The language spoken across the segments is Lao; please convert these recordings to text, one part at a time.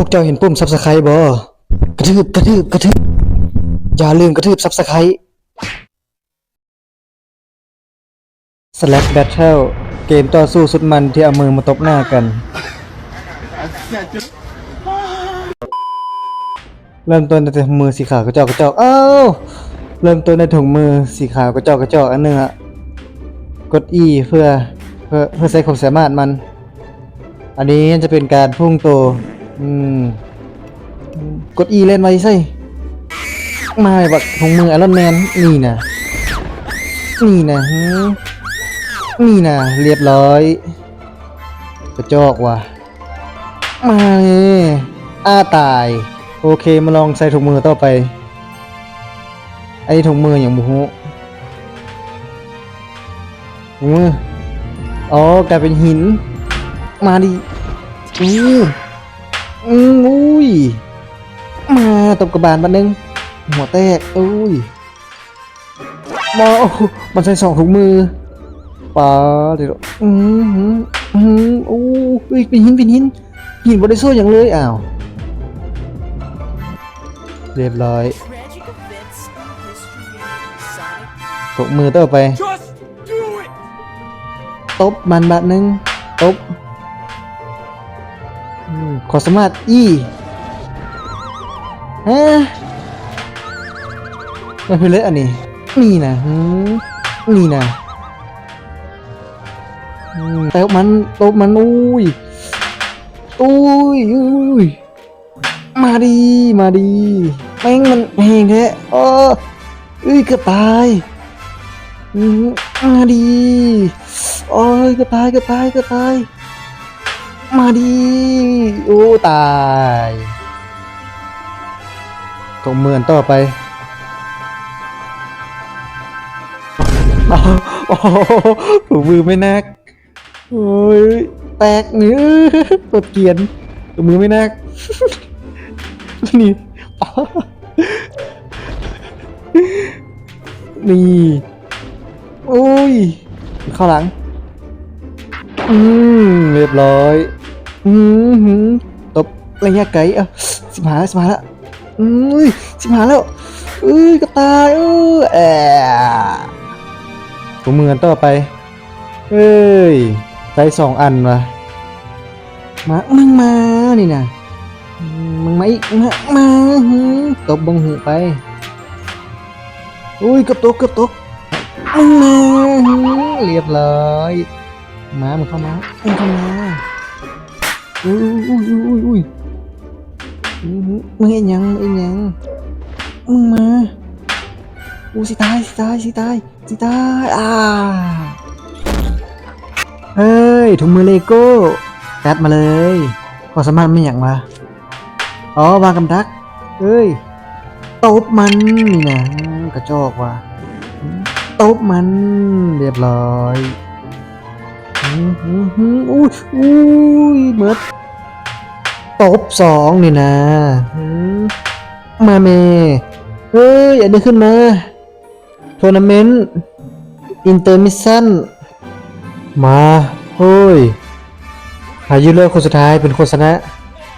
ພວກເຈົ້າເຫັນປຸ່ມ Subscribe ບໍ່? ກະທືບ ກະທືບ ກະທືບ ຢ່າລືມກະທືບ Subscribe. Slap Battle ເກມຕໍ່ສູ້ສຸດມັນທີ່ເອົາມືມາຕົບໜ້າກັນ. ເລີ່ມຕົ້ນຕັ້ງແຕ່ມືສີຂາວກະຈອກກະຈອກ. ອ້າວ! ເລີ່ມຕົ້ນດ້ວຍຖົງມືສີຂາວກະຈອກກະຈອກອັນໜຶ່ງອະ. ກົດ E ເພື່ອ ເພື່ອ ເພື່ອໃຊ້ຄວາມສາມາດມັນ. ອັນນີ້ຈະເປັນການພຸ່ງໂຕ. ອືມ ກົດ E ແລ່ນໄວໃສ່. ມາບັກຖົງມື Iron Man ນີ້ນະ ນີ້ນະ ຫື ນີ້ນະ ລຽບຮ້ອຍ. ກະຈອກວ່າ ມາເລີຍ. ອ້າ ຕາຍ. ໂອເຄ ມາລອງໃສ່ຖົງມືຕໍ່ໄປ. ອັນນີ້ຖົງມືຫຍັງບໍ່ຮູ້. ມື ອໍ ກາຍເປັນຫີນ. ມາດິ. ອື ອື ອຸ້ຍ ມາຕົບກະບານບາດໜຶ່ງ ຫົວແຕກ. ອຸ້ຍ ບໍ່ ມັນໃສ່ສອງຖົງມື. ປາດ ອື ອື ອື ໂອ້ຍ ເປັນຫີນ ເປັນຫີນ ຫີນບໍ່ໄດ້ຊ່ວຍຫຍັງເລີຍ. ອ້າວ ລຽບຮ້ອຍ. ຕົບມືຕໍ່ໄປ. ຕົບມັນບາດໜຶ່ງ. ຕົບ ອືມ ຄວາມສາມາດ E ຮະ ມັນເປັນເລີຍອັນນີ້. ນີ້ນະ ຫື ນີ້ນະ. ອືມ ຕົບມັນ ຕົບມັນ. ໂອ້ຍ ໂອ້ຍ ໂອ້ຍ. ມາດີ ມາດີ ແມ່ງມັນແຮງແທ້. ເອີ ເອີຍ ເກືອບຕາຍ. ອືມ ມາດີ ໂອ້ຍ ເກືອບຕາຍ ເກືອບຕາຍ ເກືອບຕາຍ. ມາດີ ໂອ້ ຕາຍ. ຕົບມືອັນຕໍ່ໄປ. ໂອ້ໂຫ ມືໄມ່ໜັກ. ໂອ້ຍ ແຕກນີ້ ໂຄດກຽນ ຕົບມືໄມ່ໜັກ ນີ້ ນີ້ ໂອ້ຍ ເຂົ້າຫຼັງ ອືມ ລຽບຮ້ອຍ ອືມ ຕົບໄລຍະໄກ ເອົ້າ ສິບຫ້າ ສິບຫ້າລະ ອືມ ສິບຫ້າແລ້ວ ເອີຍ ກະຕ່າຍ ເອີຍ ແອ ຕົບມືກັນຕໍ່ໄປ. ເອີຍ ໃຊ້ສອງອັນວ່າ ມາ ມຶງມານີ້ນະ ມຶງມາອີກ ມາ ມາ ຫື ຕົບເບິ່ງຫູໄປ ໂອ້ຍ ເກືອບຕົກ ເກືອບຕົກ ມຶງມາ ຫື ລຽບຮ້ອຍ ມາ ມຶງເຂົ້າມາ ມຶງເຂົ້າມາ ອຸ້ຍ ອຸ້ຍ ອຸ້ຍ ອຸ້ຍ ມຶງເຮັດຫຍັງ ມຶງເຮັດຫຍັງ ມຶງມາ ອູ້ ຊິຕາຍ ຊິຕາຍ ຊິຕາຍ. ຊິຕາຍ ອາ ເຮີ້ຍ ຖົງມືເລໂກ້ ຈັດມາເລີຍ ຄວາມສາມາດແມ່ນຫຍັງວະ ອໍ ວາງກຳດັກ ເອີຍ ຕົບມັນນີ້ນະ ກະຈອກວ່າ ຕົບມັນ ລຽບຮ້ອຍ ຫື ຫື ຫື ອຸ້ຍ ອຸ້ຍ ໝົດ ຕົບສອງນີ້ນະ ຫື ມາແມ່ ເຮີ້ຍ ອັນນີ້ຂຶ້ນມາ. ໂທນາເມັນ ອິນເຕີມິດຊັນ ມາ ໂອ້ຍ ໃຜຢູ່ເຫຼືອຄົນສຸດທ້າຍເປັນຄົນຊະນະ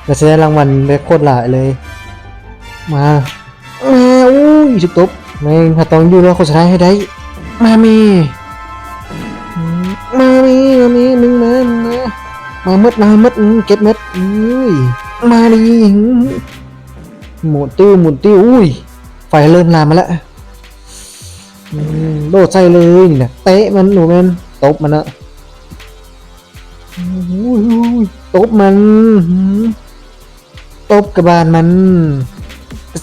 ແລະ ຈະໄດ້ລາງວັນແບບໂຄດຫຼາຍເລີຍ ມາ ມາ ໂອ້ຍ ຖືກຕົບ ແມ່ງ ເຮົາຕ້ອງຢູ່ເຫຼືອຄົນສຸດທ້າຍໃຫ້ໄດ້ ມາແມ່ ມາແມ່ ມາແມ່ ມຶງມາ ມາ ມາໝົດ ມາໃຫ້ໝົດ ເກັບໝົດ ເອີຍ ມາດີ ໝູນຕິ້ວ ໝູນຕິ້ວ ອຸ້ຍ ໄຟເລີ່ມລາມມາແລ້ວ ອືມ ໂດດໃສ່ເລີຍນີ້ນະ ເຕະມັນ ບໍ່ແມ່ນ ຕົບມັນນະ ໂອ້ຍ ຕົບມັນ ຕົບກະບານມັນ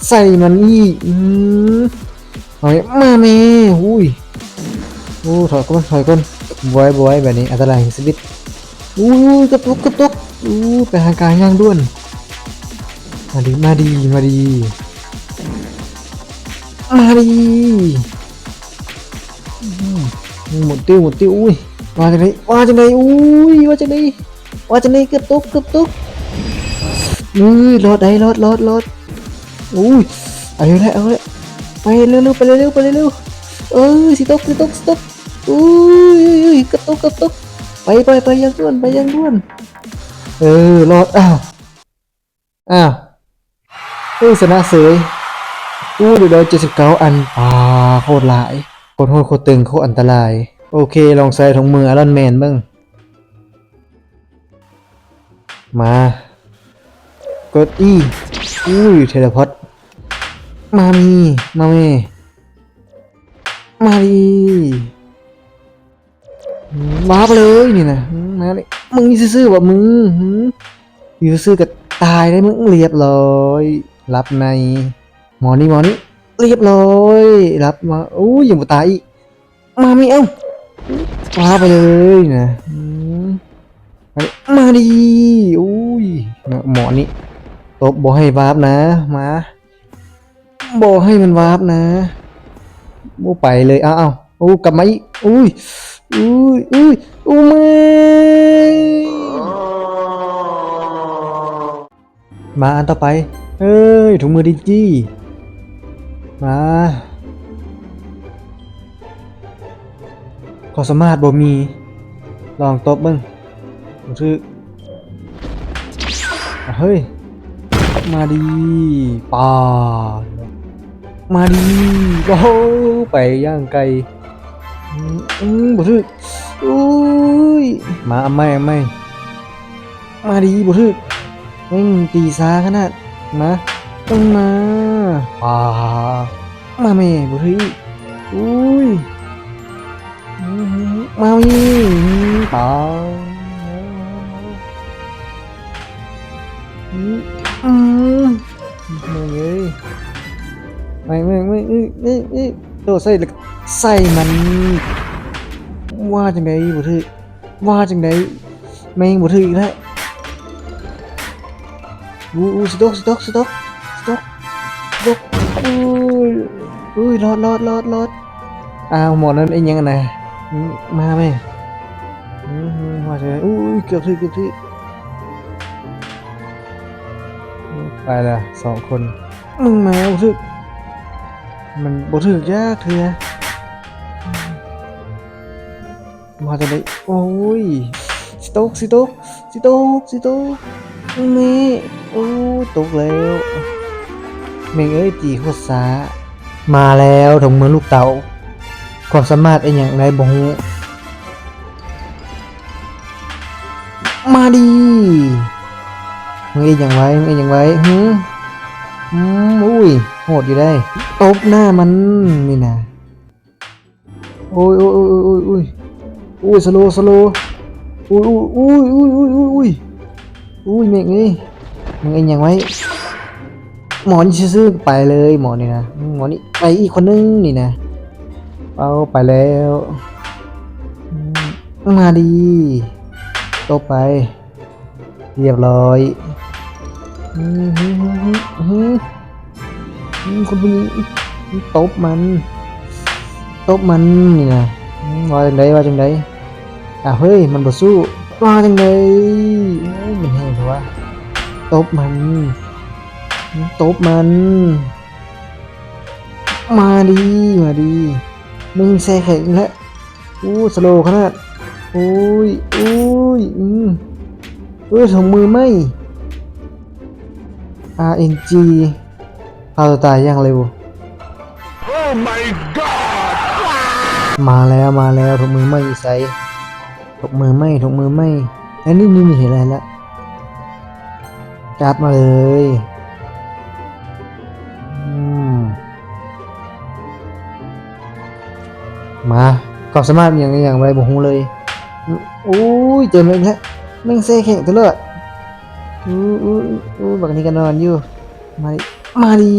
ໃສ່ມັນອີກ ອືມ ເອົາ ມາແມ່ ໂອ້ຍ ໂອ້ ຖອຍກ່ອນ ຖອຍກ່ອນ ບໍ່ໄຫວ ບໍ່ໄຫວ ແບບນີ້ອັນຕະລາຍແຮງຊີວິດ. ອູ້ຍ ເກືອບຕົກ ເກືອບຕົກ ອູ້ຍ ໄປຫາການຢ່າງດ່ວນ ມາດີ ມາດີ ມາດີ ມາດີ ອືມ ໝູນຕິ້ວ ໝູນຕິ້ວ ອຸ້ຍ ວ່າຈັ່ງໃດ ວ່າຈັ່ງໃດ ອຸ້ຍ ວ່າຈັ່ງໃດ ວ່າຈັ່ງໃດ ເກືອບຕົກ ເກືອບຕົກ ອຸ້ຍ ລອດໄດ້ ລອດ ລອດ ລອດ ອຸ້ຍ ເອົາແລ້ວ ເອົາແລ້ວ ໄປເລັວໆ ໄປເລັວໆ ເອີຍ ຊິຕົກ ຊິຕົກ ຊິຕົກ ອຸ້ຍ ເກືອບຕົກ ເກືອບຕົກ ໄປ ໄປ ໄປຢ່າງດ່ວນ ໄປຢ່າງດ່ວນ ເອີ ລອດ ອ້າວ ອ້າວ ເອີ ຊະນະເສີຍ. ອູ້ ເດ ເຈັດສິບເກົ້າອັນ. ປາ ໂຄດຫຼາຍ. ໂຄດໂຫດ ໂຄດຕຶງ ໂຄດອັນຕະລາຍ. ໂອເຄ ລອງໃສ່ຖົງມືໄອຣອນແມນເບິ່ງ. ມາ ກົດ E. ອຸ້ຍ ເທເລພອດ. ມາມີ ມາແມ່ ມາດີ. ວາບໄປເລີຍນີ້ນະ. ອືມ ມາເລີຍ. ມຶງຢູ່ຊື່ໆບໍ ມຶງ? ຫື ຢູ່ຊື່ໆກໍຕາຍໄດ້ມຶງ. ລຽບຮ້ອຍ ຫຼັບໃນ. ໝໍນີ້ ໝໍນີ້. ລຽບຮ້ອຍ ຫຼັບມາ. ໂອ້ຍ ຍັງບໍ່ຕາຍອີກ. ມາມີ ເອົ້າ ວາບໄປເລີຍນະ. ອືມ ມາດີ. ໂອ້ຍ ໝໍນີ້ ຕົບບໍ່ໃຫ້ວາບນະ. ມາ ບໍ່ໃຫ້ມັນວາບນະ. ບໍ່ໄປເລີຍ. ອ້າວ ໂອ້ ກັບມາອີກ. ອຸ້ຍ ອຸ້ຍ ອຸ້ຍ ໂອ້ ເມື່ອຍ. ມາອັນຕໍ່ໄປ. ເອີຍ ຖົງມືດິນຈີ. ມາ ຄວາມສາມາດບໍ່ມີ. ລອງຕົບເບິ່ງ. ບໍ່ຖືກ. ເຮີ້ຍ ມາດີ. ປາ ມາດີ. ໂອ້ໂຫ ໄປຢ່າງໄກ. ອືມ ອືມ ບໍ່ຖືກ. ໂອ້ຍ ມາ ເອົາໃໝ່ ເອົາໃໝ່. ມາດີ. ບໍ່ຖືກ. ແມ່ງຕີຊ້າຂະໜາດ. ມາ ຕ້ອງມາ. ປາ ມາແມ່. ບໍ່ຖືກ. ອຸ້ຍ ມາມີ. ປາ ອືມ ອືມ ແມ່ງເອີຍ. ແມ່ງ ແມ່ງ ແມ່ງ ເອີ ເອີ ເອີ ໂດດໃສ່ ແລ້ວໃສ່ມັນ. ວ່າຈັ່ງໃດ ບໍ່ຖືກ. ວ່າຈັ່ງໃດ ແມ່ງບໍ່ຖືກອີກແລ້ວ. ອູ້ ອູ້ ສະຕົກ ສະຕົກ ສະຕົກ ສະຕົກ ສະຕົກ. ອຸ້ຍ ອຸ້ຍ ລອດ ລອດ ລອດ ລອດ. ອ້າວ ໝໍນັ້ນເຮັດຫຍັງຫັ້ນນະ? ອືມ ມາແມ່. ອືມ ວ່າຈັ່ງໃດ? ອຸ້ຍ ເກືອບຖືກ ເກືອບຖືກ. ໄປລະ ສອງຄົນ. ມຶງມາ ບໍ່ຖືກ. ມັນບໍ່ຖືກຈັກເທື່ອ. ມາຈາກໃດ? ໂອ້ຍ ຊິຕົກ ຊິຕົກ ຊິຕົກ ຊິຕົກ. ນີ້ ໂອ້ ຕົກແລ້ວ. ແມ່ງເອີຍ ຕີໂຄດຊ້າ. ມາແລ້ວ ຖົງມືລູກເຕົ່າ. ຄວາມສາມາດອີ່ຫຍັງໃດບໍ່ຮູ້. ມາດີ. ມຶງເຮັດຫຍັງໄວ້ ມຶງເຮັດຫຍັງໄວ້? ຫື? ອືມ ອຸ້ຍ ໂຫດຢູ່ໃດ໋. ຕົບໜ້າມັນນີ້ນະ. ໂອ້ຍ ໂອ້ຍ ໂອ້ຍ ໂອ້ຍ ໂອ້ຍ ໂອ້ຍ ສະໂລ ສະໂລ. ອຸ້ຍ ອຸ້ຍ ອຸ້ຍ ອຸ້ຍ ແມ່ງເອີຍ ມຶງເຮັດຫຍັງໄວ້? ໝໍນີ້ຊື່ໆ ໄປເລີຍ ໝໍນີ້ນະ. ອືມ ໝໍນີ້ ໄປອີກຄົນໜຶ່ງນີ້ນະ. ເອົາ ໄປແລ້ວ. ອືມ ມາດີ ຕົບໄປ. ລຽບຮ້ອຍ. ອືມ ອືມ ອືມ ອືມ ອືມ ຄົນຜູ້ນີ້ ຕົບມັນ ຕົບມັນນີ້ນະ. ອືມ ວ່າຈັ່ງໃດ ວ່າຈັ່ງໃດ? ອ້າວ ເຮີ້ຍ ມັນບໍ່ສູ້. ວ່າຈັ່ງໃດ? ໂອ້ຍ ມັນແຮງແທ້ວະ. ຕົບມັນ ຕົບມັນ. ມາດີ ມາດີ ມຶງແຊ່ແຂງແລ້ວ. ໂອ້ ສະໂລຂະໜາດ. ໂອ້ຍ ໂອ້ຍ ອືມ ເອີ ຖົງມືໃໝ່ ອາເອັນຈີ ຂ້າຕົວຕາຍຢ່າງເລັວ. Oh my god ມາແລ້ວ ມາແລ້ວ ຖົງມືໃໝ່ຢູ່ໃສ? ຖົງມືໃໝ່ ຖົງມືໃໝ່ ອັນນີ້ ນີ້ ນີ້ ເຫັນແລ້ວ ເຫັນແລ້ວ. ຈັດມາເລີຍ. ອືມ ມາ ຄວາມສາມາດຫຍັງ ຫຍັງບໍ່ໄດ້ ບໍ່ຮູ້ເລີຍ. ໂອ້ຍ ເຈີແມ່ງແທ້ ແມ່ງແຊ່ແຂງຕະຫຼອດ. ອູ້ ອູ້ ອູ້ ບັກນີ້ກໍນອນຢູ່. ມາ ມາດີ.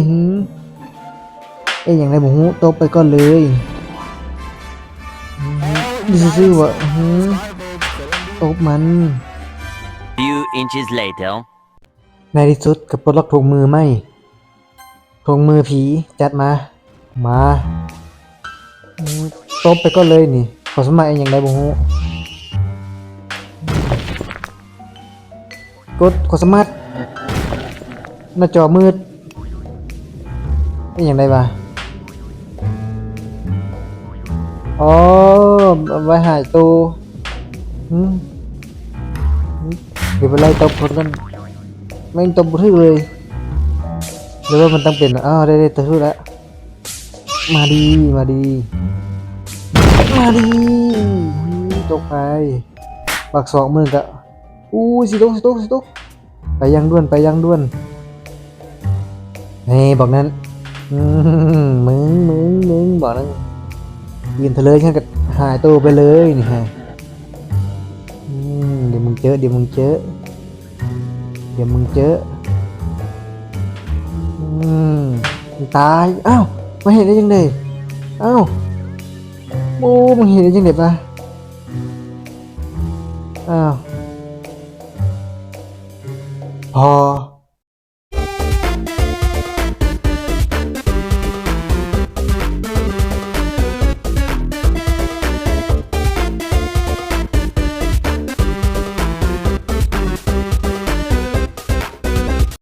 ຫື ເຮັດຫຍັງໄດ້ບໍ່ຮູ້ ຕົບໄປກ່ອນເລີຍ. ອືມ ຢູ່ຊື່ໆ ຫວະ. ຫື ຕົບມັນ. Few inches later. ໃນທີ່ສຸດກໍປົດລັອກຖົງມືໃໝ່. ຖົງມືຜີ ຈັດມາ. ມາ ອືມ ຕົບໄປກ່ອນເລີຍນີ້. ຄວາມສາມາດອີ່ຫຍັງໄດ້ບໍ່ຮູ້. ກົດຄວາມສາມາດ ໜ້າຈໍມືດ. ອີ່ຫຍັງໄດ້ຫວາ? ອໍ ໄວ້ຫາຍໂຕ. ຫື ເກັບໄວ້ໄລ່ຕົບຄົນນັ້ນ. ແມ່ງຕົບບໍ່ຖືກເລີຍ ຫຼືວ່າມັນຕ້ອງເປັນ ອ້າວ ໄດ້ ໄດ້ຕົບຖືກແລ້ວ ມາດີ ມາດີ ມາດີ ອຸ້ຍ ຕົກໄປ ປາກສອງມື້ກະ ອູ້ຍ ຊິຕົກ ຊິຕົກ ຊິຕົກ ໄປຢ່າງດ່ວນ ໄປຢ່າງດ່ວນ ນີ້ ບັກນັ້ນ ອືມ ມຶງ ມຶງ ມຶງ ບັກນັ້ນ ຢືນທະເລີຍ ຊັ້ນກະຫາຍໂຕໄປເລີຍນີ້ຮະ ອືມ ດຽວມຶງເຈີ ດຽວມຶງເຈີ ດຽວມຶງເຈີ ອືມ ຕາຍ ອ້າວ ມາເຮັດໄດ້ຈັ່ງໃດ ອ້າວ ໂອ້ ມາເຮັດໄດ້ຈັ່ງໃດປະ ອ້າວ ພໍ